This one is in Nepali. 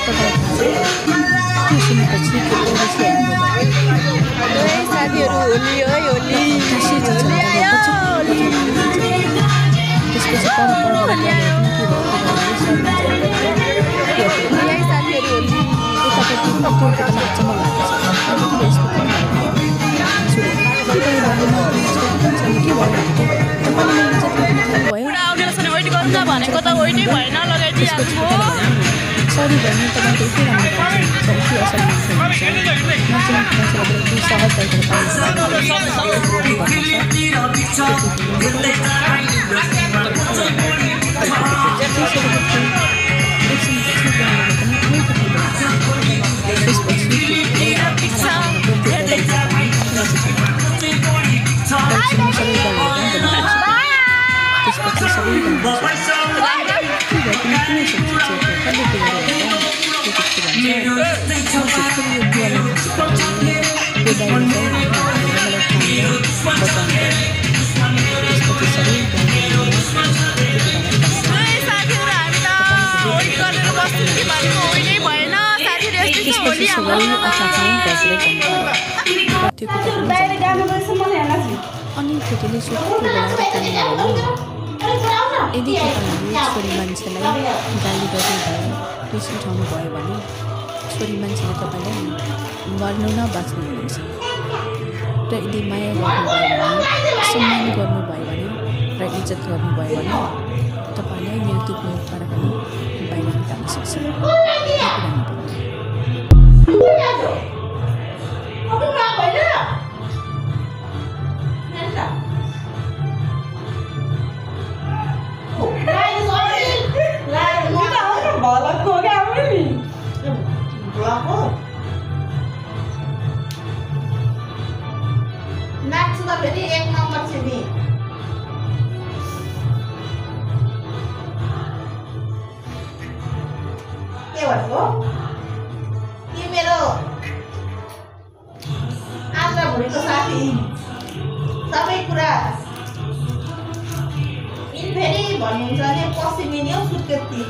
त्यो सुनेपछि त्यो पुलिसले हाम्रो साथीहरू होली है होली त्यसपछि परबाट साथीहरू होली भनेको त ओइनै भएन लगाइदिइहाल्नु सरी भन्नु तपाईँको के राम्रो के असर अनि केटीले सोध्नु यदि तपाईँहरूले छोरी मान्छेलाई गाली गर्नुभयो रिस उठाउनु भयो भने छोरी मान्छेले तपाईँलाई मर्नु न बाँच्नुहुन्छ र यदि माया गर्नुभयो भने सम्मान गर्नुभयो भने र इज्जत गर्नुभयो भने तपाईँलाई यौतुक मुखबाट पनि बाहिर निकाल्न सक्छ सबै कुरा इन फेरि भन्नुहुन्छ नि पसिमिनी हो सुत्केती